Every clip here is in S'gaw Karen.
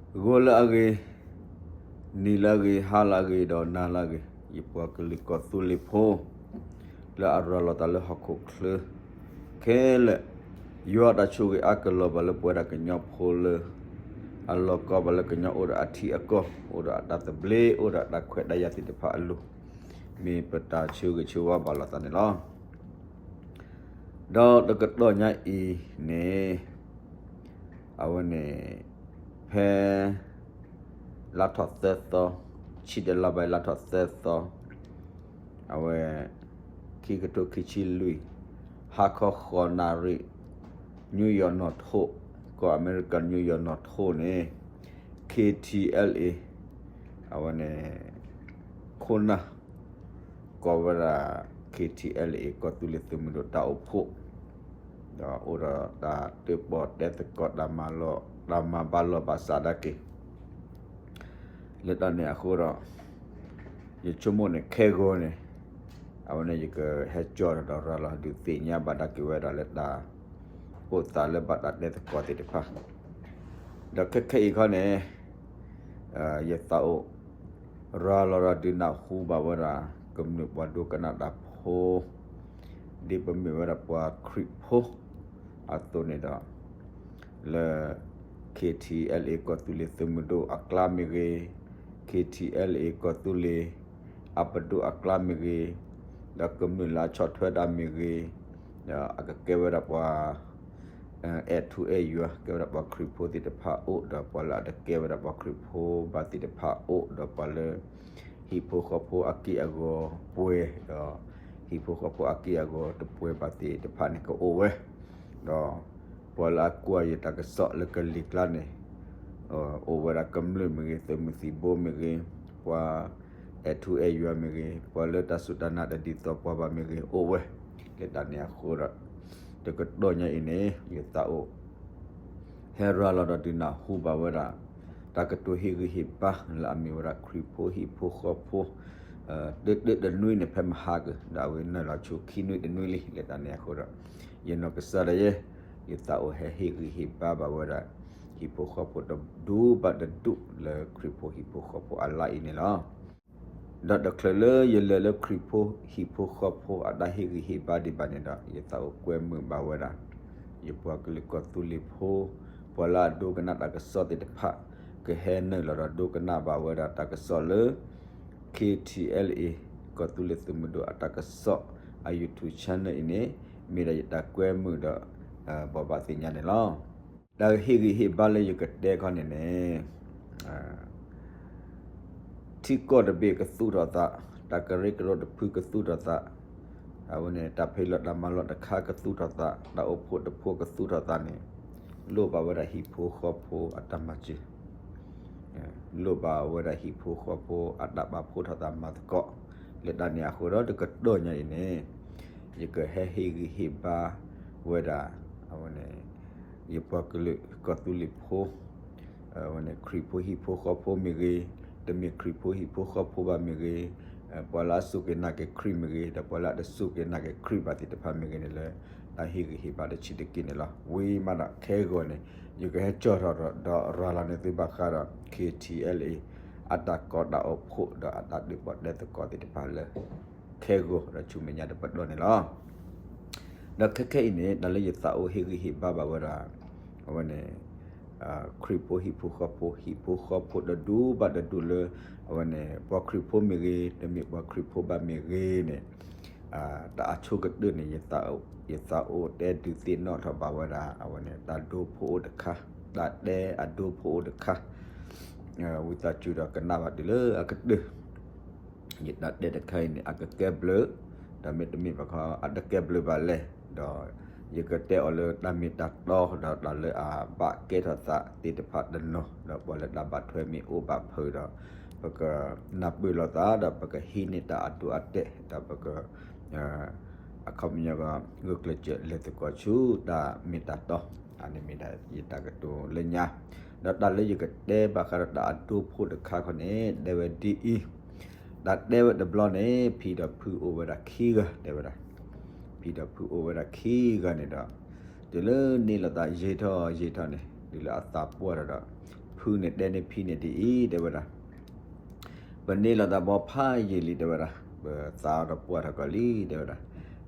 ဂီၤလၢအဂ့ၤ, နံၤလၢအဂ့ၤ, ဟါလၢအဂ့ၤ, ဒီးနၤလၢအဂ့ၤ, ယပှၤကလုာ်ကီၢ်သူလ့ၤဖိ လၢအရၤလီၤသးလၢဟီၣ်ခိၣ်ချၢ ခဲလၢာ်, ယွၤတၢ်ဆိၣ်ဂ့ၤအါကလီၤဘၣ်လၢပဝဲဒၣ်ကညီဖိလၢ အလီၢ်ကီဘၣ်လၢကညီအိၣ်ဒီးအထံအကီၢ်, အိၣ်ဒီးအတၢ်သဘျ့, အိၣ်ဒီးအတၢ်ခွဲးတၢ်ယာ်သ့ၣ်တဖၣ်အလိၤ, မ့ၢ်ပတၢ်ဆိၣ်ဂ့ၤဆိၣ်ဝါဘၣ်လိာ်သးန့ၣ်လီၤ. ဒီးတကတီၢ်ညါအံၤန့ၣ် အဝဲန့ၣ် ဖဲ လါထီၣ်သၢသီ, ဆံတလါဘၣ်လါထီၣ်သၢသီ, အဝဲ ခံကထိခံဆံလွံၢ်, ဟါခီဃိးနၣ်ရံၣ် New York နီၣ်ထိး, ကီၢ်အမဲရကၤ New York နီၣ်ထိးန့ၣ် KTLA အဝဲန့ၣ် ခိၣ်နၢ် ကိးဝဲဒၣ် KTLA ကီၢ်သူလ့ၤသုးမုၢ်ဒိၣ်တၢ်အိၣ်ဖှိၣ်, ဒီးအိၣ်ဒီးတၢ်တၢၣ်ပီၣ်တဲသကိး တၢ်မၤလီၢ် တၢ်မၤဘၣ်လိာ်ဘၣ်စးဒၣ်က့ၤ လၢတၢ်န့ၣ်အဃိဒီး ယဆိကမိၣ်န့ၣ်ခဲဂီၤန့ၣ် အဝဲန့ၣ် ယကဟဲကၠီၣ်ဒီးရၤလီၤဒုးသ့ၣ်ညါဘၣ်ဒၣ်က့ၤဝဲဒၣ်လၢတၢ်အိၣ်သးလၢဘၣ်တၢ်တဲသကိးသ့ၣ်တဖၣ်, ဒီးခဲခဲအံၤခီန့ၣ် ယသးအိၣ် ရၤလီၤဒီးဒုးနၢ်ဟူဘၣ်ဝဲဒၣ် ကမျၢၢ်ပှၤဒိကနၣ်တၢ်ဖိ ဒ်ပမ့ၢ်ဝဲဒၣ်ပှၤခရံာ်ဖိအသိးန့ၣ်ဒီး လၢ KTLA ကီၢ်သူလ့ၤသုးမုၢ်ဒိၣ်အကျါမ့ၢ်ဂ့ၤ, KTLA ကီၢ်သူလ့ၤ အပဒိၣ်အကျါမ့ၢ်ဂ့ၤ, ဒီးကမျၢၢ်လၢအဆီၣ်ထွဲတၢ်မ့ၢ်ဂ့ၤ, ဒီးအကကဲဝဲဒၣ်ပှၤ အဲၣ်ထူအဲၣ်ယွၤ ကဲဝဲဒၣ်ပှၤခရံာ်ဖိသ့ၣ်တဖၣ်အိၣ် ဒီးပှၤလၢအတကဲဝဲဒၣ်ပှၤခရံာ်ဖိဘၣ်သ့ၣ်တဖၣ်အိၣ် ဒီးပှၤလၢ ဟံၣ်ဖိဃီဖိအက့ၢ်အဂီၤပှဲၤ ဒီး ဟံၣ်ဖိဃီဖိအက့ၢ်အဂီၤတပှဲၤဘၣ်သ့ၣ်တဖၣ်န့ၣ်ကအိၣ်ဝဲ, ဒီး ပှၤလၢအကွၢ်ယတၢ်ကစီၣ်လၢကလံၤကျါန့ၣ် အိၣ်ဝဲဒၣ်ကမျၢၢ်မ့ၢ်ဂ့ၤ သုးမုၢ်သံၣ်ဘိမ့ၢ်ဂ့ၤ ပှၤအဲၣ်ထူအဲၣ်ယွၤမ့ၢ်ဂ့ၤ ပှၤလၢတၢ်စူၢ်တၢ်နာ်တဒ်သိးပှၤဘၣ်မ့ၢ်ဂ့ၤ အိၣ်ဝဲ, လၢတၢ်န့ၣ်အဃိဒီး တကတီၢ်ညါအံၤန့ၣ် ယသးအိၣ် ဟဲရၤလီၤဒီးဒုးနၢ်ဟူဘၣ်ဝဲဒၣ် တၢ်ကတိၤဟ့ၣ်ဂံၢ်ဟ့ၣ်ဘါလၢအမ့ၢ်ဝဲဒၣ်ခရံာ်ဖိဟံၣ်ဖိဃီဖိ တၢတၢတနွံန့ၣ် ဖဲမဟါက ဒီးအဝဲနုာ်လီၤဆူခံနွံတနွံလံ လၢတၢ်န့ၣ်အဃိဒီး ယနီၢ်ကစၢ်ဒၣ်ယဲ ယသးအိၣ်ဟဲဟ့ၣ်ဂံၢ်ဟ့ၣ်ဘါဘၣ်ဝဲဒၣ် ဟံၣ်ဖိဃီဖိတဒူၣ်ဘၣ်တဒူၣ်လၢခရံာ်ဖိဟံၣ်ဖိဃီဖိအလါအံၤန့ၣ်လီၤ. ဒီးတချုးလၢယလဲၤလၢခရံာ်ဖိဟံၣ်ဖိဃီဖိအတၢ်ဟ့ၣ်ဂံၢ်ဟ့ၣ်ဘါဒံးဘၣ်န့ၣ်ဒီး ယသးအိၣ်ကွဲမုာ်ဘၣ်ဝဲဒၣ် ယပှၤကလုာ်ကီၢ်သူလ့ၤဖိ ပှၤလၢအဒိကနၣ်တၢ်ကစီၣ်သ့ၣ်တဖၣ် ကဟဲနုာ်လီၤဒီးဒိကနၣ်ဘၣ်ဝဲဒၣ်တၢ်ကစီၣ်လၢ KTLA ကီၢ်သူလ့ၤသုးမုၢ်ဒိၣ်အတၢ်ကစီၣ်အ YouTube channel အံၤန့ၣ် မ့ၢ်ဒၣ်ယတၢ်ကွဲမုာ်ဒီး ဘိးဘၣ်သ့ၣ်ညါန့ၣ်လီၤ. တၢ်ဟ့ၣ်ဂံၢ်ဟ့ၣ်ဘါလၢယကတဲခီန့ၣ်န့ၣ် ထံကီၢ်တဘ့ၣ်ကသူၣ်ထီၣ်သး, တၢ်ကရၢကရိတဖုကသူၣ်ထီၣ်သး, အဝဲန့ၣ် တၢ်ဖံးလီၢ်တၢ်မၤလီၢ်တခါကသူၣ်ထီၣ်သး, တၢ်အိၣ်ဖှိၣ်တဖှိၣ်ကသူၣ်ထီၣ်သးန့ၣ် လိၣ်ဘၣ်ဝဲဒၣ်ဟံၣ်ဖိဃီဖိအတၢ်မၤစၢၤ, လိၣ်ဘၣ်ဝဲဒၣ်ဟံၣ်ဖိဃီဖိအတၢ်ပာ်ဖှိၣ်ထီၣ်သးမၤသကိး, လၢတၢ်န့ၣ်အဃိဒီးတကတီၢ်ညါအံၤန့ၣ် ယကဟဲဟ့ၣ်ဂံၢ်ဟ့ၣ်ဘါဝဲဒၣ် အဝဲန့ၣ် ယပှၤကလုာ်ကီၢ်သူလ့ၤဖိ အဝဲန့ၣ် ခရံာ်ဖိဟံၣ်ဖိဃီဖိမ့ၢ်ဂ့ၤ, တမ့ၢ်ခရံာ်ဖိဟံၣ်ဖိဃီဖိဘၣ်မ့ၢ်ဂ့ၤ, ပှၤလၢအစူၢ်က့ၤနာ်က့ၤခရံာ်မ့ၢ်ဂ့ၤ, ဒီးပှၤလၢအတစူၢ်က့ၤနာ်က့ၤခရံာ်ဘၣ်သ့ၣ်တဖၣ်မ့ၢ်ဂ့ၤန့ၣ်လၢ တၢ်ဟ့ၣ်ဂံၢ်ဟ့ၣ်ဘါတဆံးတက့ၢ်န့ၣ်လီၤ. ဝံၤမးဒီးခဲဂီၤန့ၣ် ယကဟဲကၠီၣ်ထီၣ်ဒီးရၤလီၤန့ၢ်သုဘၣ်ဃးဒီး KTLA အတၢ်ကီတၢ်အိၣ်ဖှိၣ်ဒီးအတၢ်ဒုးပီၣ်တဲသကိးသ့ၣ်တဖၣ်လၢ ခဲဂီၤဒီးဆူမဲာ်ညါတပတီၢ်န့ၣ်လီၤ. ဒီးခဲခဲအံၤန့ၣ် တၢ်လၢယသးအိၣ်ဟ့ၣ်ဂံၢ်ဟ့ၣ်ဘါဘၣ်ဝဲဒၣ် အဝဲန့ၣ် ခရံာ်ဖိဟံၣ်ဖိဃီဖိ ဟံၣ်ဖိဃီဖိတဒူၣ်ဘၣ်တဒူၣ်လၢ အဝဲန့ၣ် ပှၤခရံာ်ဖိမ့ၢ်ဂ့ၤ တမ့ၢ်ပှၤခရံာ်ဖိဘၣ်မ့ၢ်ဂ့ၤန့ၣ် တၢ်အဆိကတၢၢ်န့ၣ် ယသးအိၣ်တဲဒုးသ့ၣ်နီၣ်ထီၣ်ဘၣ်ဝဲဒၣ် အဝဲန့ၣ် တၢ်ဒိဖိအိၣ်တခါ, တၢ်တဲအဒိဖိအိၣ်တခါ, ဝံသးစူၤဒီးကနၣ်ဘၣ်တုၤလၢအကတၢၢ် ယတၢ်တဲတခါအံၤန့ၣ် အကကဲဘျုး, ဒီးမ့တမ့ၢ်ဘၣ်ခီ အတကဲဘျုးဘၣ်လဲၣ်, ဒီးယကတဲအီၤလၢတၢ်မ့ၢ်တၢ်တီ ဒီးတၢ်လၢအဘၣ်ကဲထီၣ်သးသ့ၣ်တဖၣ်တနီၤ, ဒီးပှၤလၢတၢ်ဘၣ်ထွဲမ့ၢ်အိၣ်ဘၣ်ဖုးဒီး ပကနၢ်ပၢၢ်လိာ်သး ဒီးပကဟံးန့ၢ်တၢ်အဒိအတဲာ် ဒီးပက အခီပညီ ဂုာ်ကျဲးစၢးလဲၤသကိးဆူတၢ်မ့ၢ်တၢ်တီ, အန့ၣ်မ့ၢ်ဒၣ်ယတၢ်ကတိၤလၢညါ, ဒီးတၢ်လၢယကတဲဘၣ်ဃးဒီးတၢ်အဒိဖိတခါခီန့ၣ် တဲဝဲဒ်အံၤ, တၢ်တဲဝဲတဘျီန့ၣ် ဖံဒီးဖုအိၣ်ဝဲဒၣ်ခံဂၤ တဲဝဲဒၣ်, ဖံဒီးဖုအိၣ်ဝဲဒၣ်ခံဂၤန့ၣ်ဒီး တုၤလၢန့ၢ်လိာ်သးယံာ်ထီၣ်ယံာ်ထီၣ်န့ၣ် တုၤလၢအသးပှၢ်ထီၣ်ဒီး ဖု ဖုန့ၣ်တဲန့ၢ်ဖံန့ၣ်ဒ်အံၤ တဲဝဲဒၣ်, ပန့ၢ်လီၤသးဘီဖးယံာ်လံ တဲဝဲဒၣ်, ပသးထီၣ်ပှၢ်ထီၣ်ကီးလံ တဲဝဲဒၣ်,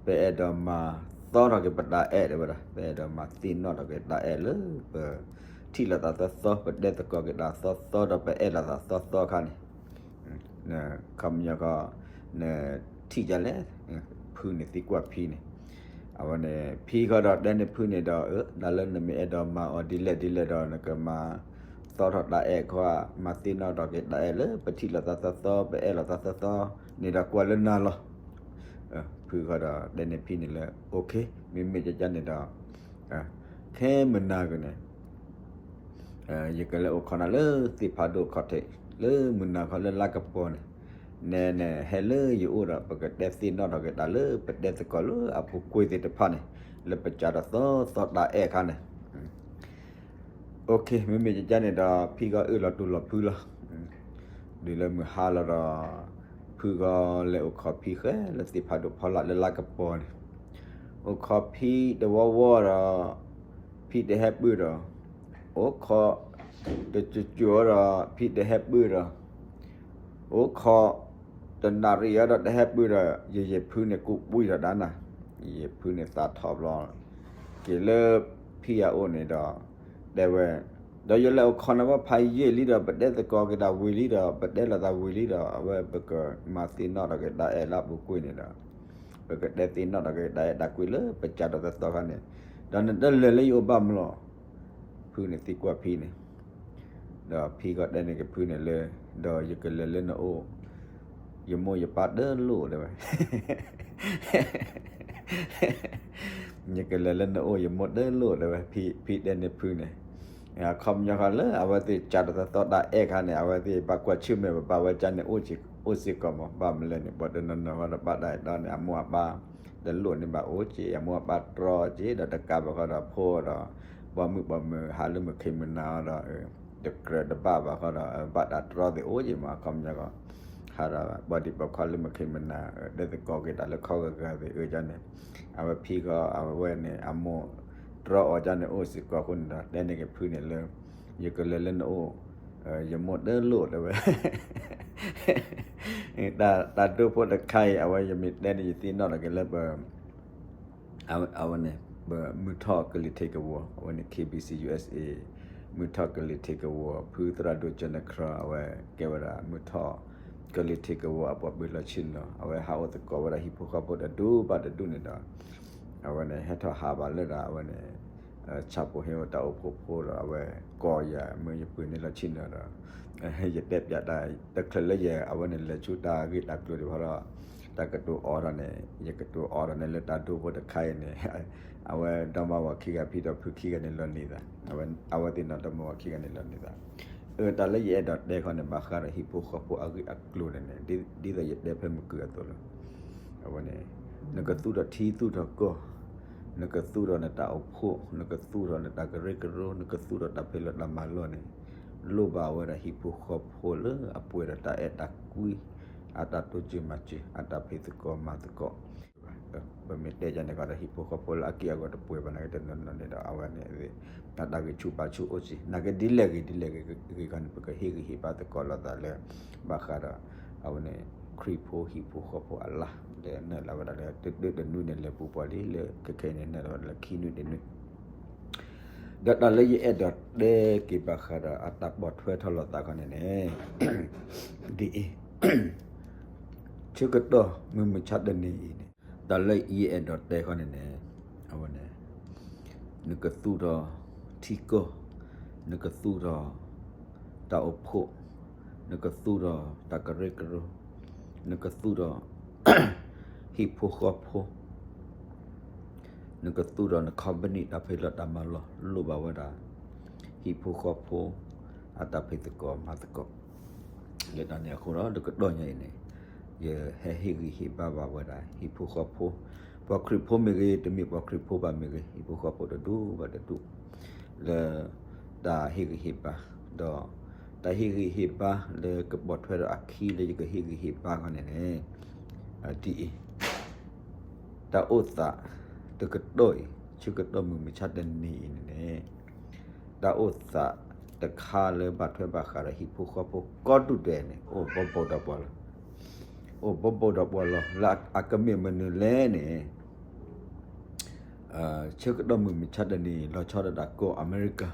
ပအဲၣ်ဒိးမၤသီထီၣ်က့ၤပတၢ်အဲၣ် တဲဝဲဒၣ်, ပအဲၣ်ဒိးမၤသ့ၣ်နီၣ်ထီၣ်က့ၤတၢ်အဲၣ်လၢပထံၣ်လိာ်သးသီသီ ပတဲသကိးက့ၤတၢ်သီသီဒီးပအဲၣ်လိာ်သးသီသီခါန့ၣ် ခီပညီခီ နထံၣ်ဒ်လဲၣ်, ဖုန့ၣ်သံကွၢ်ဖံန့ၣ်, အဝဲန့ၣ် ဖံဃီဒီးတဲန့ၢ်ဖုန့ၣ်ဒီး အၢ တၢ်လၢနမ့ၢ်အဲၣ်ဒိးမၤအီၤဒ်လဲၣ်ဒ်လဲၣ်ဒီး နကမၤသီထီၣ်တၢ်အဲၣ်ခီ မၤသ့ၣ်နီၣ်ထီၣ်က့ၤတၢ်အဲၣ်လၢပထံၣ်လိာ်သးသီသီ ပအဲၣ်လိာ်သးသီသီန့ၣ်ဒီးကွၢ်လၢနၤလီၤ. ဖုဃီဒီးတဲန့ၢ်ဖံန့ၣ်လၢ okay မ့မ့ၢ်ကကန့ၣ်ဒီး ခဲမုၢ်နၤကန့ၣ် ယကလဲၤအိၣ်ခိးနၤလၢသ့ၣ်ဖးဒိၣ်ခီၣ်ထံး လၢမုၢ်နၤခီလၢလါကပီၤန့ၣ်, နဲန့ၣ် ဟဲလၢယအိၣ်ဒီး ပကတဲသ့ၣ်နီၣ်ထီၣ်က့ၤတၢ်လၢပတဲသကိးလၢအပူၤကွံာ်သ့ၣ်တဖၣ်န့ၣ် လၢပစးထီၣ်သီသီတၢ်အဲၣ်ခါန့ၣ်, okay မ့မ့ၢ်ကကန့ၣ်ဒီး ဖံဃီအၢၣ်လီၤတူၢ်လိာ်ဖုလီၤ. တုၤလၢမုၢ်ဟါလီၤဒီး ဖုဃီလဲၤအိၣ်ခိးဖံဃဲလၢသ့ၣ်ဖးဒိၣ်ဖီလာ်လၢလါကပီၤန့ၣ်, အိၣ်ခိးဖံတဝီဝီဒီး ဖံတဟဲပုၢ်ဒီး, အိၣ်ခိးတစိၤစိၤဒီး ဖံတဟဲပုၢ်ဒီး, အိၣ်ခိးတနၣ်ရံၣ်အံၤဒီးတဟဲပုၢ်ဒီး ယယဲၢ်ဖုန့ၣ်ကူးပှံၢ်ထီၣ်ဒၣ်နၤ, ယယဲၢ်ဖုန့ၣ်သးထီၣ်ဘျီ က့ၤလၢဖံအအိၣ်န့ၣ်ဒီး တဲဝဲ, ဒီးယလဲၤအိၣ်ခိးနၤဝဲဖးယံာ်လံဒီး ပတဲသကိးက့ၤတၢ်ဝံၤလံဒီး ပတဲလိာ်သးဝံၤလံဒီး အဝဲပကမၤသ့ၣ်နီၣ်ထီၣ်က့ၤတၢ်အဲၣ်လၢအပူၤကွံာ်န့ၣ်ဒီး ပကတဲသ့ၣ်နီၣ်ထီၣ်က့ၤတၢ်အဲၣ်တၢ်ကွံလၢပစးထီၣ်သီသီခါန့ၣ်, ဒီးနတလဲၤလၢယအိၣ်ဘၣ်မနုၤလီၤ. ဖုန့ၣ်သံကွၢ်ဖံန့ၣ်, ဒီးဖံဃီတဲန့ၢ်က့ၤဖုန့ၣ်လၢ, ဒီးယကလဲၤလၢနအိၣ်, ယမိၢ်ယပၢ်တလိၣ်တဲဝဲ ယကလဲၤလၢနအိၣ်ယမိၢ်တလိၣ်တဲဝဲ, ဖံတဲန့ၢ်ဖုန့ၣ်, အခီပညီဃီလၢအဝဲသ့ၣ်စးထီၣ်သီသီတၢ်အဲၣ်ခါန့ၣ် အဝဲသ့ၣ်ဘၣ်ကွၢ်ဆၢၣ်မဲာ်ဘၣ်ဘၣ်ဝဲကန့ၣ် အိၣ်စ့ၢ်ကီးမး ဘၣ်မနုၤလဲၣ်န့ၣ် ပှၤတနီၤနီၤဃီဒီးဘၣ်တၢ်အဲၣ်တီန့ၣ် အမိၢ်အပၢ်တလိၣ်န့ၣ်ဘၣ်အိၣ်က့ၤ အမိၢ်အပၢ်တြီက့ၤ ဒီးတကးဘၣ်ဃီဒီးဖိဒီး ပိာ်မုၣ်ပိာ်မုၣ်ဟးလၢမုၢ်ခ့မုၢ်နၤဒီး တကြၢးတဘၣ်ဘၣ်ဃီဒီး ဘၣ်တၢ်တြီသ့ၣ်အိၣ်က့ၤမး အခီပညီဃီ ဟးဒီးပှၤဒံးပှၤခီလၢမုၢ်ခ့မုၢ်နၤ တဲသကိးက့ၤတၢ်လၢခီဂၤဂၤသ့ၣ်အၢကန့ၣ်, အဝဲဖံဃီအဝဲန့ၣ် အမိၢ်တြီအီၤကန့ၣ်အိၣ်စ့ၢ်ကီးအဃိန့ၣ်ဒီး တဲန့ၢ်က့ၤဖုန့ၣ်လၢ ယကလဲၤလၢနအိၣ်, ယမိၢ်တလိၣ်တဲဝဲ တၢ်ဒိဖိတခါအံၤ အဝဲယမ့ၢ်တဲန့ၣ် ယသ့ၣ်နီၣ်ထီၣ်က့ၤလၢပ အဝဲန့ၣ် ပမုၢ်ထီၣ်ကလံၤထံးကဝီၤ အဝဲန့ၣ် K B C U S A မုၢ်ထီၣ်ကလံၤထံးကဝီၤ ဖုသရၣ်ဒိၣ်ကၠီနခရၣ် အဝဲကဲဝဲဒၣ် မုၢ်ထီၣ်ကလံၤထံးကဝီၤ အပှၤပၢၤလီၢ်ဆ့ၣ်နီၤ အဝဲဟးအိၣ်သကိးဝဲဒၣ်ဟံၣ်ဖိဃီဖိတဒူၣ်ဘၣ်တဒူၣ်န့ၣ်ဒီး အဝဲန့ၣ် ဟဲထီၣ်ဟးဘၣ်လၢဒၣ် အဝဲန့ၣ် ဆၣ်ဖိဟ့ၣ်ဝဲတၢ်အိၣ်ဖှိၣ်ဖိဒီး အဝဲကိးယၤ မ့ၢ်ယပှ့ၤန့ၢ်လီၢ်ဆ့ၣ်နီၤဒီး ယတဲပျးတၢ် တချုးလၢယ အဝဲန့ၣ် လဲၤဆူတၢ်ဂ့ၢ်တၢ်ကျိၤဒံးဘၣ်ဒီး တၢ်ကတိၤအီထီၣ်န့ၣ် ယကတိၤအီထီၣ်န့ၣ်လၢတၢ်ဒိဖိတခါအံၤန့ၣ် အဝဲဒီမါဝၤခံဂၤဖံဒီးဖုခံဂၤန့ၣ်လီၤန့ၢ်သး အဝဲသ့ၣ်နီၢ်ဒီမါဝၤခံဂၤန့ၣ်လီၤန့ၢ်သး အၢ တၢ်လၢယအဲၣ်ဒိးတဲခီန့ၣ် ဘၣ်ဃးဒီးဟံၣ်ဖိဃီဖိအဂ့ၢ်အကျိၤန့ၣ်န့ၣ် ဒ်သိးယတဲဖဲမုၢ်ကုၢ်အသိးလီၤ. အဝဲန့ၣ် နကသူၣ်ထီၣ်ထံသူၣ်ထီၣ်ကီၢ်, နကသူၣ်ထီၣ်နတၢ်အိၣ်ဖှိၣ်, နကသူၣ်ထီၣ်နတၢ်ကရၢကရိ, နကသူၣ်ထီၣ်တၢ်ဖံးလီၤတၢ်မၤလီၢ်န့ၣ် လိၣ်ဘၣ်ဝဲဒၣ်ဟံၣ်ဖိဃီဖိလၢအပှဲၤဒီးတၢ်အဲၣ်တၢ်ကွံ, အတၢ်တိစၢၤမၤစၢၤ, အတၢ်ဖံးသကိးမၤသကိး ပမ့ၢ်တဲဒ်န့ၣ်ဃီဒီး ဟံၣ်ဖိဃီဖိလၢအက့ၢ်အဂီၤတပှဲၤဘၣ် နာ်က့တနီၤနီၤန့ၣ်ဒီး အဝဲန့ၣ် အတၢ်ဂံၢ်ဆူၣ်ဘါဆူၣ်အိၣ်က့ၤ နာ်က့ဒ်လဲၣ်ဂ့ၤ ဒ်လဲၣ်ဂ့ၤဂ့ၤခီန့ၣ် ပကဟ့ၣ်ဂံၢ်ဟ့ၣ်ဘါသကိးလိာ်သးလၢ ဘၣ်ဃးဒီး အဝဲန့ၣ် ခရံာ်ဖိဟံၣ်ဖိဃီဖိအလါ ဒီးနုာ်လီၤဝဲဒၣ်လၢ တဒုတနွံန့ၣ် လဲၤပူၤပှၤလံ လၢခဲခဲအံၤန့ၣ် နုာ်လီၤဝဲဒၣ်လၢခံနွံတနွံ ဒီးတၢ်လၢယအဲၣ်ဒိးတဲက့ၤဘၣ်ဃးဒီး အတၢ်ပိာ်ထွဲထီၣ်လိာ်သးခီန့ၣ်န့ၣ် ဒ်အံၤ, ဆၢကတီၢ်မုၢ်မဆါတနံၤအံၤန့ၣ် တၢ်လၢယအဲၣ်ဒိးတဲခီန့ၣ်န့ၣ် အဝဲန့ၣ် နကသူၣ်ထီၣ်ထံကီၢ်, နကသူၣ်ထီၣ်တၢ်အိၣ်ဖှိၣ်, နကသူၣ်ထီၣ်တၢ်ကရၢကရိ, နကသူၣ်ထီၣ် ဟံၣ်ဖိဃီဖိ နကသူၣ်ထီၣ်န company တၢ်ဖံးလီၤတၢ်မၤလီၢ် လိၣ်ဘၣ်ဝဲဒၣ် ဟံၣ်ဖိဃီဖိ အတၢ်ဖံးသကိးမၤသကိး လၢတၢ်န့ၣ်အဃိဒီး တကတီၢ်ညါအံၤန့ၣ် ယဟဲဟ့ၣ်ဂံၢ်ဟ့ၣ်ဘါဘၣ်ဝဲဒၣ် ဟံၣ်ဖိဃီဖိ, ပှၤခရံာ်ဖိမ့ၢ်ဂ့ၤ တမ့ၢ်ပှၤခရံာ်ဖိဘၣ်မ့ၢ်ဂ့ၤ ဟံၣ်ဖိဃီဖိတဒူၣ်ဘၣ်တဒူၣ် လၢ တၢ်ဟ့ၣ်ဂံၢ်ဟ့ၣ်ဘါ, ဒီး တၢ်ဟ့ၣ်ဂံၢ်ဟ့ၣ်ဘါလၢကပိာ်ထွဲဒီးအခံလၢယကဟ့ၣ်ဂံၢ်ဟ့ၣ်ဘါခီန့ၣ်န့ၣ် ဒ်အံၤ, တၢ်အိၣ်သး တကတီၢ်အံၤ ဆၢကတီၢ်မုၢ်မဆါတနံၤအံၤန့ၣ်န့ၣ် တၢ်အိၣ်သး တခါလၢဘၣ်ထွဲဘၣ်ဃးဒီးဟံၣ်ဖိဃီဖိကိးဒူၣ်ဒဲးန့ၣ် အိၣ်ဘိးဘိးဒီးပှၤလီၤ. အိၣ်ဘိးဘိးဒီးပှၤလီၤ လၢအကမ့ၢ်မနုၤလဲၣ်န့ၣ် ဆၢကတီၢ်မုၢ်မဆါတနံၤ လီၤဆီဒၣ်တၢ်ကီၢ်အမဲရကၤ,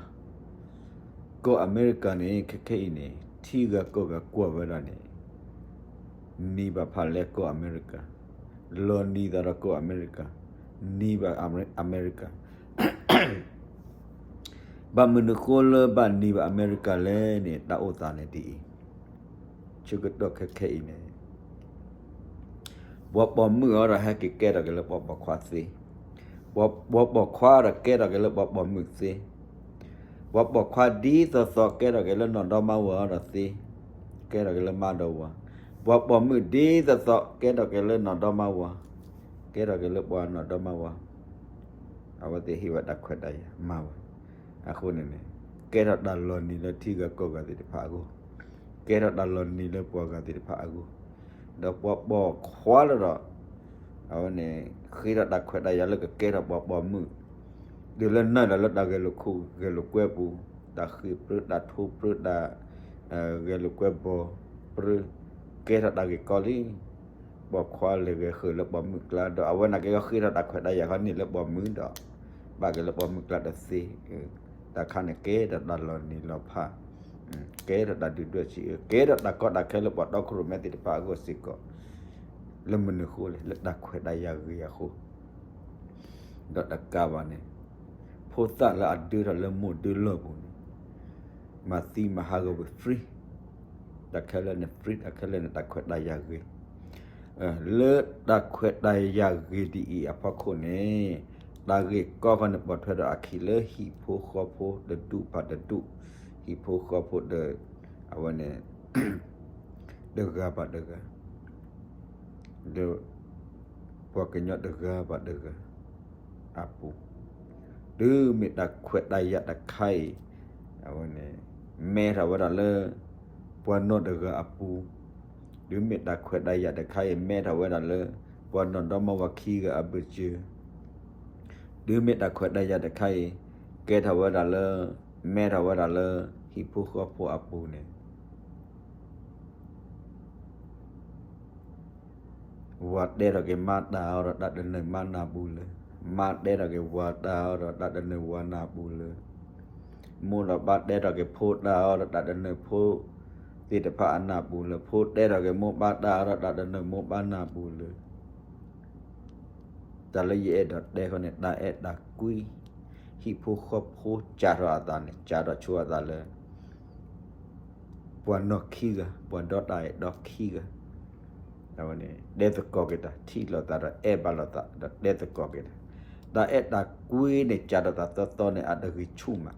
ကီၢ်အမဲရကၤန့ၣ် ခဲခဲအံၤန့ၣ် ထံဂၤကီၢ်ဂၤကွၢ်ဝဲဒၣ်န့ၣ် နံၤဘၣ်ဖးလဲကီၢ်အမဲရကၤ, လီၤနံၤသးဒီးကီၢ်အမဲရကၤ, နံၤဘၣ်အမဲရကၤ ဘၣ်မနုၤဃိလၢဘၣ်နံၤဘၣ်အမဲရကၤလဲၣ်န့ၣ် တၢ်အိၣ်သးန့ၣ်ဒ်အံၤ, ဆၢကတီၢ်ခဲခဲအံၤန့ၣ် ပှၤပိာ်မုၣ်အံၤဒီးဟဲက့ၤကဲထီၣ်က့ၤလၢပှၤပိာ်ခွါသ့, ပှၤပိာ်ခွါဒီးကဲထီၣ်က့ၤလၢပှၤပိာ်မုၣ်သ့, ပှၤပိာ်ခွါဒ်သိးသိးကဲထီၣ်က့ၤလၢနီၢ်ဒီမါဝၤအံၤဒီးသ့, ကဲထီၣ်က့ၤလၢမါဒီးဝၤ, ပှၤပိာ်မုၣ်ဒ်သိးသိးကဲထီၣ်က့ၤလၢနီၢ်ဒီမါဝၤ, ကဲထီၣ်က့ၤလၢပှၤနီၢ်ဒီမါဝၤ အဝဲသ့ၣ်ဟ့ၣ်ဝဲတၢ်ခွဲးတၢ်ယာ်မၤဝဲ, အဃိန့ၣ်န့ၣ် ကဲထီၣ်တၢ်လီၤနံၤလၢထံဂၤကီၢ်ဂၤသ့ၣ်တဖၣ်အဂီၢ်, ကဲထီၣ်တၢ်လီၤနံၤလၢပှၤဂၤသ့ၣ်တဖၣ်အဂီၢ်, ဒီးပှၤပိာ်ခွါလၢဒီး အဝဲန့ၣ် ဃ့ထီၣ်တၢ်ခွဲးတၢ်ယာ်လၢကကဲထီၣ်ပှၤပိာ်မုၣ်, ဒုးလၢနုာ်လီၤလၢတၢ်ဂဲၤလိာ်ခိၣ်ဂဲၤလိာ်ကွဲပူၤ, တၢ်ဃ့ၢ်ပြၢတၢ်ထိပြၢတၢ် ဂဲၤလိာ်ကွဲဘီပြၢ, ကဲထီၣ်တၢ်ဂ့ၢ်ကီလံ, ပိာ်ခွါလဲၤဂဲၤဃုာ်လၢပိာ်မုၣ်ကျါဒီး အဝဲန့ၣ်က့ၤဃ့ထီၣ်တၢ်ခွဲးတၢ်ယာ်ဃီန့ၣ်လၢပိာ်မုၣ်ဒီး ဘၣ်က့ၤလၢပိာ်မုၣ်ကျါတသ့, တၢ်ခါန့ၣ်ကဲထီၣ်တၢ်လီၤနံၤလီၤဖး, ကဲထီၣ်တၢ်ဒုၣ်ဒွဲၣ်စံးအၢ ကဲထီၣ်တၢ်ကီတၢ်ခဲလၢပှၤတီခိၣ်ရိၣ်မဲသ့ၣ်တဖၣ်အဂီၢ်စ့ၢ်ကီး, လၢမနုၤဃိလဲၣ် လၢတၢ်ခွဲးတၢ်ယာ်ဂ့ၤအဃိ ဒီးတကးဘၣ်န့ၣ် ဖိသၣ်လၢအဒၢထီၣ်လၢမိၢ်ဒၢလီၢ်ပူၤန့ၣ် မၤသံမၤဟးဂီၤဝဲ free, တၢ်ခဲလၢာ်န့ၣ် free, တၢ်ခဲလၢာ်န့ၣ် တၢ်ခွဲးတၢ်ယာ်ဂ့ၤ, လၢတၢ်ခွဲးတၢ်ယာ်ဂ့ၤဒ်အံၤအဖီခိၣ်န့ၣ် တၢ်ဂ့ၢ်ကီဃီန့ၣ် ပိာ်ထွဲဒီးအခံလၢဟံၣ်ဖိဃီဖိတဒူၣ်ဘၣ်တဒူၣ်, ဟံၣ်ဖိဃီဖိဒီး အဝဲန့ၣ် တဂၤဘၣ်တဂၤ ဒီး ပှၤကညီတဂၤဘၣ်တဂၤအပူၤ, တုၤမ့ၢ်တၢ်ခွဲးတၢ်ယာ်တခါအံၤ အဝဲန့ၣ် မဲထီၣ်ဝဲဒၣ်လၢ ပှၤနီၢ်တဂၤအပူၤ, တုၤမ့ၢ်တၢ်ခွဲးတၢ်ယာ်တခါအံၤ မဲထီၣ်ဝဲဒၣ်လၢ ပှၤနီၢ်ဒီမါဝၤခံဂၤအဘၢၣ်စၢၤ, တုၤမ့ၢ်တၢ်ခွဲးတၢ်ယာ်တခါအံၤ ကဲထီၣ်ဝဲဒၣ်လၢ မဲထီၣ်ဝဲဒၣ်လၢ ဟံၣ်ဖိဃီဖိအပူၤန့ၣ် ဝၤတဲထီၣ်က့ၤမါတၢ်အီၤဒီး တၢ်တနၢၤမါနၢ်ပူၤလၢၤ, မါတဲထီၣ်က့ၤဝၤတၢ်အီၤဒီး တၢ်တနၢၤဝၤနၢ်ပူၤလၢၤ, မိၢ်ဒီးပၢ်တဲထီၣ်က့ၤဖိတၢ်အီၤဒီး တၢ်တနၢၤဖိသ့ၣ်တဖၣ်အနၢ်ပူၤလၢၤ, ဖိတဲထီၣ်က့ၤမိၢ်ပၢ်တၢ်အီၤဒီး တၢ်တနၢၤမိၢ်ပၢ်နၢ်ပူၤလၢၤ တၢ်လၢယအဲၣ်ဒိးတဲဃီန့ၣ် တၢ်အဲၣ်တၢ်ကွံ, ဟံၣ်ဖိဃီဖိစးထီၣ်အသးန့ၣ် စးထီၣ်ဆိအသးလၢ ပှၤနီၢ်ခံဂၤ, ပှၤဒီတၢ်အဲၣ်ဒီခံဂၤ, အဝဲန့ၣ် တဲသကိးက့ၤတၢ်, ထံၣ်လိာ်သးဒီးအဲၣ်ဘၣ်လိာ်သး ဒီးတဲသကိးက့ၤတၢ်, တၢ်အဲၣ်တၢ်ကွံန့ၣ် စးထီၣ်သးသီသီန့ၣ် အတဂံၢ်ဆူၣ်မး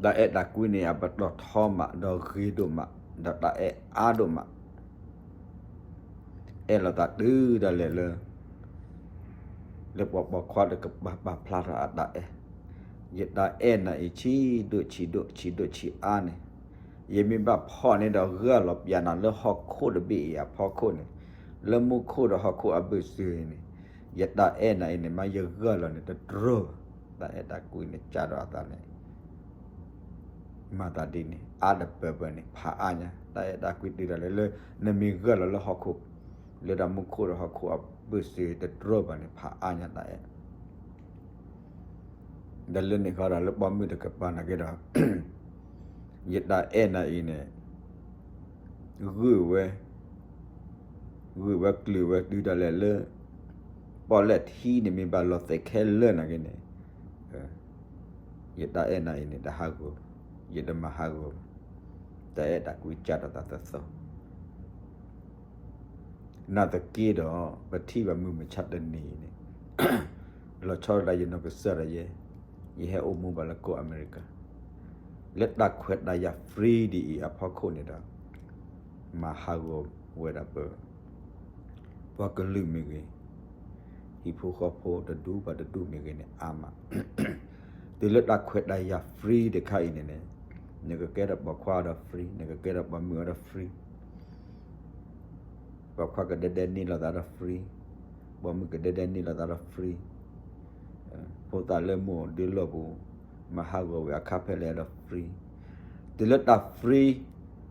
တၢ်အဲၣ်တၢ်ကွံန့ၣ် အပတီၢ်ထီမး ဒီးဂ့ၤဒိၣ်မး ဒီးတၢ်အဲၣ်အါဒိၣ်မး, အဲၣ်လိာ်သးတုၤဒၣ်လဲာ်လၢ လၢပှၤပိာ်ခွါတကပၤပာ်ဖျါထီၣ်အတၢ်အဲၣ်, ယတၢ်အဲၣ်နၤအံၤ ဆံးဒိၣ်ဆံးဒိၣ် ဆံးဒိၣ်ဆံးအါန့ၣ်, ယမ့ၢ်ဘၣ်ဖီၣ်န့ၣ်ဒီး ဂၢ်လီၤပျးနၤလၢဟီၣ်ခိၣ်တဘ့ၣ်အံၤအဖီခိၣ်န့ၣ်, လၢမူခိၣ်ဒီးဟီၣ်ခိၣ်အဘၢၣ်စၢၤအံၤန့ၣ်, ယတၢ်အဲၣ်နၤအံၤန့ၣ် မ့ၢ်ယဂၢ်လီၤန့ၣ် တတြီၢ်ဘၣ်, တၢ်အဲၣ်တၢ်ကွံန့ၣ် စးထီၣ်အသးန့ၣ် မၤသးဒ်န့ၣ် အါတပၢၢ်ပၢၢ်န့ၣ် ဖးအါညါ, တၢ်အဲၣ်တၢ်ကွံတုၤဒၣ်လဲာ်လၢ နမ့ၢ်ဂၢ်လီၤလၢဟီၣ်ခိၣ်, လၢတၢ်မူခိၣ်ဒီးဟီၣ်ခိၣ်အဘၢၣ်စၢၤတတြီၢ်ဘၣ်န့ၣ် ဖးအါညါတၢ်အဲၣ် ဒီးလၢန့ၣ်ဃီဒီး လၢပိာ်မုၣ်တကပၤနာ်က့ဒီး ယတၢ်အဲၣ်နၤအံၤန့ၣ် ဂုာ်ဝဲ, ဂုာ်ဝဲကျုာ်ဝဲတုၤဒၣ်လဲာ်လၢ ပီၣ်လဲၣ်ထံန့ၣ်မ့ၢ်ဘၣ်လီၤသ့းခဲလၢာ်နာ်က့န့ၣ်, ယတၢ်အဲၣ်နၤအံၤန့ၣ် တဟးဂီၤ, ယတမၤဟးဂီၤဘၣ်, တၢ်အဲၣ်တၢ်ကွံစးထီၣ်သးသီသီ နာ်သက့ဒီး ပထံၣ်ဘၣ်မုၢ်မဆါတနံၤအံၤန့ၣ် လီၤဆီဒၣ်တၢ်ယနီၢ်ကစၢ်ဒၣ်ယဲ, ယဟဲအိၣ်မူဘၣ်လၢကီၢ်အမဲရကၤ, လၢတၢ်ခွဲးတၢ်ယာ် free ဒ်အံၤအဖီခိၣ်န့ၣ်ဒီး မၤဟးဂီၤဝဲဒၣ်ပ ပှၤကလုာ်မ့ၢ်ဂ့ၤ, ဟံၣ်ဖိဃီဖိတဒူၣ်ဘၣ်တဒူၣ်မ့ၢ်ဂ့ၤန့ၣ် အါမး, တုၤလၢတၢ်ခွဲးတၢ်ယာ် free တခါအံၤန့ၣ်န့ၣ်, နကကဲထီၣ်ပိာ်ခွါဒီး free, နကကဲထီၣ်ပိာ်မုၣ်အီၤဒီး free ပိာ်ခွါကဒဲဒဲန့ၢ်လိာ်သးဒီး free, ပိာ်မုၣ်ကဒဲဒဲန့ၢ်လိာ်သးဒီး free, ဖိသၣ်လၢမိၢ်ဒ့လီၢ်ပူၤ, မၤဟးဂီၤဝဲအခါဖဲလဲၣ်ဒီး free, တုၤလၢတၢ် free,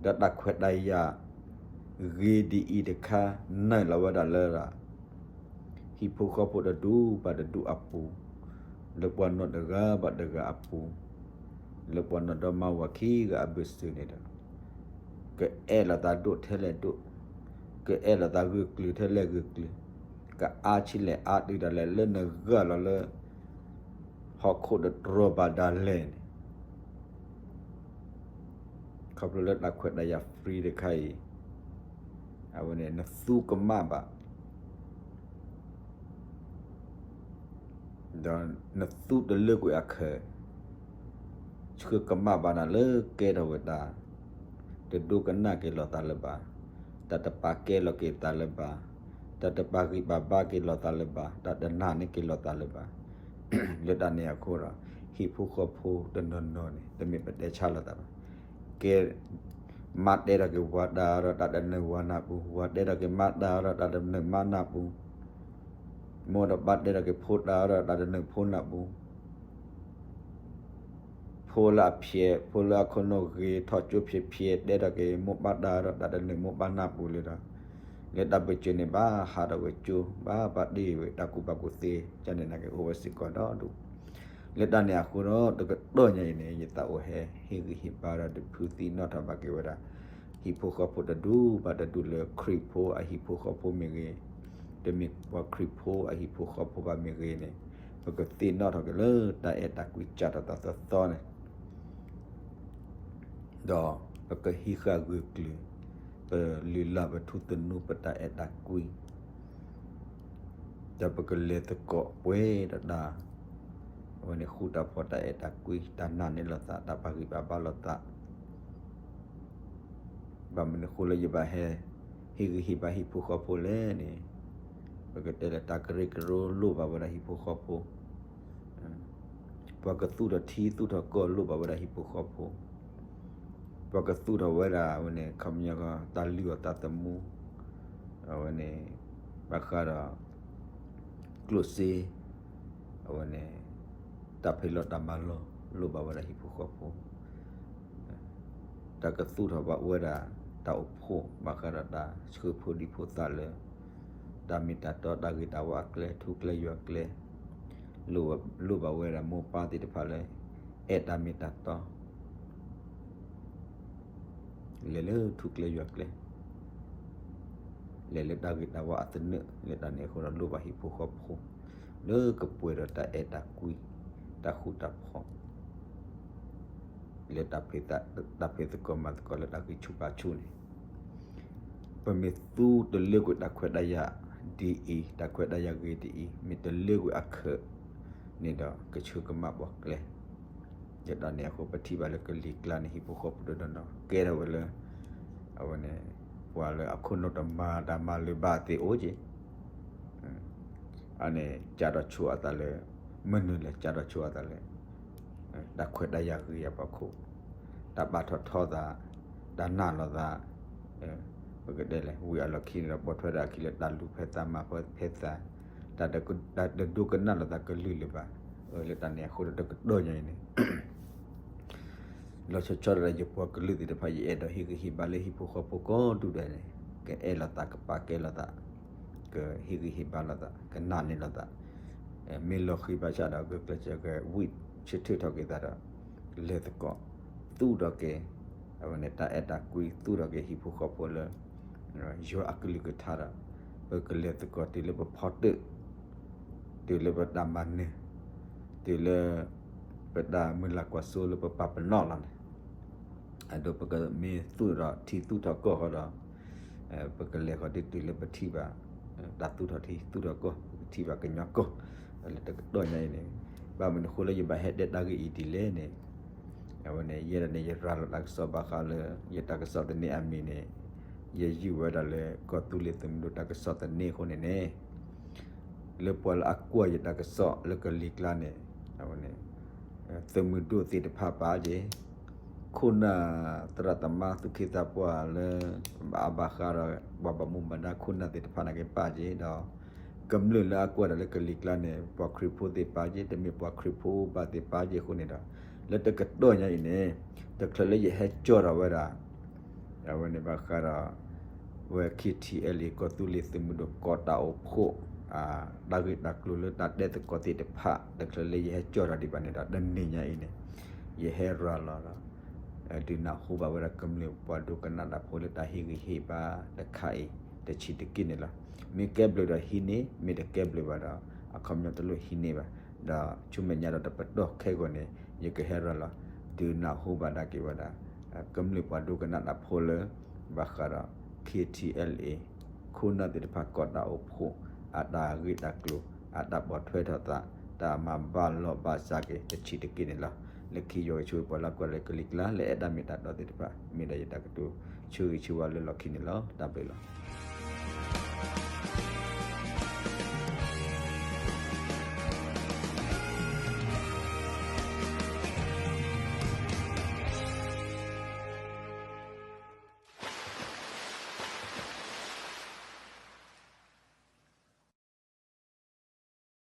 ဒီးတၢ်ခွဲးတၢ်ယာ် ဂ့ၤဒ်အံၤတခါ နုာ်လီၤဝဲဒၣ်လၢ ဟံၣ်ဖိဃီဖိတဒူၣ်ဘၣ်တဒူၣ်အပူၤ, လၢပှၤနီၢ်တဂၤဘၣ်တဂၤအပူၤ, လၢပှၤနီၢ်ဒီမါဝၤခံဂၤအဘၢၣ်စၢၤန့ၣ်ဒီး, ကအဲၣ်လီၤသးဒိၣ်ထဲလဲၣ်ဒိၣ်, ကအဲၣ်လီၤသးဂၢၢ်ကျၢၤထဲလဲၣ်ဂၢၢ်ကျၢၤ, ကအါဆံးလဲၣ်အါတုၤဒၣ်လဲာ်လၢနဂၢ်လီၤလၢ ဟီၣ်ခိၣ်တတြီၤဘၣ်ဒၣ်လဲာ်န့ၣ်, ခီဖျိလၢတၢ်ခွဲးတၢ်ယာ် free တခါအံၤ, အဝဲန့ၣ် နသူကမၣ်ဘၣ်, ဒီးနသူတလၢကွံာ်အခၢး, ဆှၢကမၣ်ဘၣ်နၤလၢကဲထီၣ်ဝဲတၢ် တဒိကနၣ်က့ၤလိာ်သးလၢၤဘၣ်, တၢ်တပာ်ကဲလီၤက့ၤသးလၢၤဘၣ်, တၢ်တပာ်ဂံၢ်ပာ်ဘါက့ၤလိာ်သးလၢၤဘၣ်, တၢ်တနာ်န့ၢ်က့ၤလိာ်သးလၢၤဘၣ်, လၢတၢ်န့ၣ်အဃိဒီး ဟံၣ်ဖိဃီဖိတနီၤနီၤန့ၣ် တမ့ၢ်ပတဲဆါလိာ်သးဘၣ်, ကဲ မါတဲထီၣ်က့ၤဝၤတၢ်ဒီးတၢ်တနၢၤဝၤနၢ်ပူၤ, ဝၤတဲထီၣ်က့ၤမါတၢ်ဒီးတၢ်တနၢၤမါနၢ်ပူၤ, မိၢ်ဒီးပၢ်တဲထီၣ်က့ၤဖိတၢ်ဒီးတၢ်တနၢၤဖိနၢ်ပူၤ, ဖိလၢအဖျဲး ဖိလၢအခိၣ်နူာ်ဂ့ၤ ထီၣ်ကၠိဖျဲးဖျဲး တဲထီၣ်က့ၤမိၢ်ပၢ်တၢ်ဒီးတၢ်တနၢၤမိၢ်ပၢ်နၢ်ပူၤလၢဒီး, လၢတၢ်ဘၢၣ်စၢၤန့ၣ် ဘၣ်ဟးထီၣ်ဝဲကၠိ ဘၣ်ဘၣ်တ့ၢ်ဝဲတၢ်ကူၣ်ဘၣ်ကူၣ်သ့ ကန့ၣ်နာ်က့အိၣ်ဝဲစ့ၢ်ကီးဒီဒူၣ်, လၢတၢ်န့ၣ်အဃိဒီး တကတီၢ်ညါအံၤန့ၣ် ယသးအိၣ်ဟဲဟ့ၣ်ဂံၢ်ဟ့ၣ်ဘါဒီးတဖုသ့ၣ်နီၣ်ထီၣ်ဘၣ်က့ၤဝဲဒၣ် ဟံၣ်ဖိဃီဖိတဒူၣ်ဘၣ်တဒူၣ်လၢခရံာ်ဖိအဟံၣ်ဖိဃီဖိမ့ၢ်ဂ့ၤ, တမ့ၢ်ပှၤခရံာ်ဖိအဟံၣ်ဖိဃီဖိဘၣ်မ့ၢ်ဂ့ၤန့ၣ်, ပကသ့ၣ်နီၣ်ထီၣ်က့ၤလၢတၢ်အဲၣ်တၢ်ကွံစးထီၣ်သီသီသီန့ၣ် ဒီးပကဟံးဃာ်ဂၢၢ်ကျၢၤ, ပလုၢ်လၢ်ပထူသနူပတၢ်အဲၣ်တၢ်ကွံ, ဒီးပကလဲၤသကိးပှဲၤဒီးတၢ်, အဝဲန့ၣ်ဃူတၢ်ဖိးတၢ်အဲၣ်တၢ်ကွံ, တၢ်နာ်န့ၢ်လိာ်သး, တၢ်ပာ်ဂံၢ်ပာ်ဘါလိာ်သး ဘၣ်မနုၤအဃိလၢယဘၣ်ဟဲ ဟ့ၣ်ဂံၢ်ဟ့ၣ်ဘါဟံၣ်ဖိဃီဖိလဲၣ်န့ၣ်, ပကတဲလၢတၢ်ကရၢကရိလိၣ်ဘၣ်ဝဲဒၣ်ဟံၣ်ဖိဃီဖိ, ပှၤကသူၣ်ထီၣ်ထံသူၣ်ထီၣ်ကီၢ်လိၣ်ဘၣ်ဝဲဒၣ်ဟံၣ်ဖိဃီဖိ, ပှၤကသူၣ်ထီၣ်ဝဲဒၣ်အဝဲန့ၣ် ခီပညီတၢ်လုၢ်အီၣ်သးသမူ, အဝဲန့ၣ် ဘၣ်ဃးဒီး ကျိၣ်စ့, အဝဲန့ၣ် တၢ်ဖံးလီၤတၢ်မၤလီၤ လိၣ်ဘၣ်ဝဲဒၣ်ဟံၣ်ဖိဃီဖိ, တၢ်ကသူၣ်ထီၣ်ဘၣ်ဝဲဒၣ် တၢ်အိၣ်ဖှိၣ် ဘၣ်ဃးဒီးတၢ်ဆှၢဖိဒံဖိသၣ်လၢ တၢ်မ့ၢ်တၢ်တီ တၢ်ဂ့ၤတၢ်ဝါအကျဲ ထူကျဲယွၤကျဲ, လိၣ်ဘၣ်ဝဲဒၣ်မိၢ်ပၢ်သ့ၣ်တဖၣ်လၢ အဲၣ်တၢ်မ့ၢ်တၢ်တီ လဲၤလၢထူကျဲယွၤကျဲ, လဲၤလၢတၢ်ဂ့ၤတၢ်ဝါအသနၢၣ်, လၢတၢ်န့ၣ်အဃိဒီးလိၣ်ဘၣ်ဟံၣ်ဖိဃီဖိ လၢကပှဲၤဒီးတၢ်အဲၣ်တၢ်ကွံ, တၢ်ဃူတၢ်ဖိး, လၢတၢ်ဖံးသကိးမၤသကိးလၢတၢ်ဂံၢ်ဆူၣ်ဘါဆူၣ်န့ၣ်, ပမ့ၢ်သူတလၢကွံာ်တၢ်ခွဲးတၢ်ယာ်ဒ်အံၤ, တၢ်ခွဲးတၢ်ယာ်ဂ့ၤဒ်အံၤ, မ့ၢ်တလၢကွံာ်အခၢးန့ၣ်ဒီး ကဆှၢကမၣ်ပှၤကျဲ ယတၢ်န့ၣ်အဃိ ပထံၣ်ဘၣ်လၢကလံၤကျါန့ၣ် ဟံၣ်ဖိဃီဖိတနီၤနီၤ ကဲထီၣ်ဝဲလၢ အဝဲန့ၣ် ပှၤလၢအခိၣ်နူာ်တမၤတၢ်မၤလၢၤဘၣ်သ့ၣ်အိၣ်က့ၤ, အန့ၣ် ကၢ်ထီၣ်ဆိအသးလၢ မနုၤလဲၣ် ကၢ်ထီၣ်ဆိအသးလၢ တၢ်ခွဲးတၢ်ယာ်ဂ့ၤအဖီခိၣ်, တၢ်ဘၣ်ထီၣ်ထီသး, တၢ်နာ်လိာ်သး, ပကတဲလဲၣ် ဝံၤအလီၢ်ခံန့ၣ်ဒီး ပိာ်ထွဲဒၣ်အခံလၢတၢ်လူၤဖဲသးမၤဖဲသး, တၢ်တဒိကနၣ်လိာ်သးကလုၢ်လၢၤဘၣ်, လၢတၢ်န့ၣ်အဃိဒီးတကတီၢ်ညါအံၤန့ၣ် လီၤဆီဆီဒၣ်ယပှၤကလုာ်သ့ၣ်တဖၣ် ယအဲၣ်ဒိးဟ့ၣ်ဂံၢ်ဟ့ၣ်ဘါလၢဟံၣ်ဖိဃီဖိကိးဒူၣ်ဒဲးန့ၣ် ကအဲၣ်လိာ်သး ကပာ်ကဲလိာ်သး, ကဟ့ၣ်ဂံၢ်ဟ့ၣ်ဘါလိာ်သး, ကနာ်န့ၢ်လိာ်သး, မ့ၢ်လီၤဃံၤဘၣ်ဆၣ်ဒီး ဂုာ်ကျဲးစၢးကဝံၣ်ဆၢထၢၣ်ထီၣ်က့ၤသးဒီး လဲၤသကိး သူၣ်ထီၣ်က့ၤ အဝဲန့ၣ် တၢ်အဲၣ်တၢ်ကွံ သူၣ်ထီၣ်က့ၤဟံၣ်ဖိဃီဖိလၢ ယွၤအကလုၢ်ကထါဒီး ပကလဲၤသကိးတုၤလၢပဖီတၢၣ်, တုၤလၢပတၢ်မၤနၢၤ, တုၤလၢ ပတၢ်မုၢ်လၢ်ကွၢ်စိလၢပပာ်ပနီၣ်လီၤန့ၣ်, အဒိ ပကမ့ၢ်သူၣ်ထီၣ်ထံသူၣ်ထီၣ်ကီၢ်ဃီဒီး ပကလဲၤဃီၤတုၤလၢပထံၣ်ဘၣ် တၢ်သူၣ်ထီၣ်ထံသူၣ်ထီၣ်ကီၢ် ပကထံၣ်ဘၣ်ကညီကီၢ်, လၢတကတီၢ်ညါအံၤန့ၣ်, ဘၣ်မနုၤအဃိလၢယဘၣ်ဟဲတဲတၢ်ဂ့ၢ်အံၤဒ်လဲၣ်န့ၣ်, အဝဲန့ၣ် ယဲဒၣ်န့ၣ် ယရၤလီၤတၢ်ကစီၣ်ဘၣ်ဃးလၢ ယတၢ်ကစီၣ်သန့အမံၤန့ၣ်, ယယုၢ်ဝဲဒၣ်လၢ ကီၢ်သူလ့ၤသုးမုၢ်ဒိၣ်တၢ်ကစီၣ်သန့အဃိန့ၣ်န့ၣ် လၢပှၤလၢအကွၢ်ယတၢ်ကစီၣ်လၢကလံၤကျါန့ၣ်, အဝဲန့ၣ် သုးမုၢ်ဒိၣ်သ့ၣ်တဖၣ်ပာ်က့ၤ, ခိၣ်နၢ်သရၣ်သမါသူၣ်က့သးပှၢ်လၢ ဘၣ်အါဘၣ်ဃးဒီး ပှၤဘၣ်မူဘၣ်ဒါခိၣ်နၢ်သ့ၣ်တဖၣ်န့ၣ်က့ၤပာ်က့ၤဒီး, က ကမျၢၢ်လၢအကွၢ်တၢ်လၢကလံၤကျါန့ၣ် ပှၤခရံာ်ဖိသ့ၣ်တဖၣ်က့ တမ့ၢ်ပှၤခရံာ်ဖိဘၣ်သ့ၣ်တဖၣ်က့အဃိန့ၣ်ဒီး လၢတကတီၢ်ညါအံၤန့ၣ် တချုးလၢယဟဲကၠီၣ်ထီၣ်ဝဲဒၣ် အဝဲန့ၣ်ဘၣ်ဃးဒီး ဝဲ ခ့ထံအဲလ်အ့ ကီၢ်သူလ့ၤသုးမုၢ်ဒိၣ်ကိးတၢ်အိၣ်ဖှိၣ် တၢ်ဂ့ၢ်တၢ်ကျိၤလၢတၢ်တဲသကိးသ့ၣ်တဖၣ် တချုးလၢယဟဲကၠီၣ်ထီၣ်ဒံးဘၣ်န့ၣ်ဒီး တနံၤညါအံၤန့ၣ် ယဟဲရၤလီၤဒီး ဒုးနၢ်ဟူဘၣ်ဝဲဒၣ်ကမျၢၢ်ပှၤဒိကနၣ်တၢ်ဖိလၢတၢ်ဟ့ၣ်ဂံၢ်ဟ့ၣ်ဘါတခါအံၤ တဆံးတက့ၢ်န့ၣ်လီၤ. မ့ၢ်ကဲဘျုးဒီးဟံးန့ၢ်, မ့ၢ်တကဲဘျုးဘၣ်ဒီး အခီပညီတလိၣ်ဟံးန့ၢ်ဘၣ်. ဒီးဆူမဲာ်ညါဒီးတပတီၢ်ခဲကိာ်န့ၣ် ယကဟဲရၤလီၤ ဒုးနၢ်ဟူဘၣ်ဒၣ်က့ၤဝဲဒၣ် ကမျၢၢ်ပှၤဒိကနၣ်တၢ်ဖိလၢ ဘၣ်ဃးဒီး ခ့ထံအဲလ်အ့ ခိၣ်နၢ်သ့ၣ်တဖၣ်ကိးတၢ်အိၣ်ဖှိၣ် အတၢ်ဂ့ၢ်တၢ်ကျိၤ အတၢ်ပိာ်ထွဲထီၣ်သး တၢ်မၤဘၣ်လိာ်ဘၣ်စးက့ၤတဆံးတက့ၢ်န့ၣ်လီၤ. လၢခံယွၤကဆိၣ်ဂ့ၤပှၤလၢကွၢ်လၢကလံၤကျါ လၢအဲၣ်တၢ်မ့ၢ်တၢ်တီသ့ၣ်တဖၣ် မ့ၢ်ဒၣ်ယတၢ်ကတိၤဆၢဂ့ၤဆၢဝါလၢလီၢ်ခံန့ၣ်လီၤ. တၢ်ဘျုးလီၤ.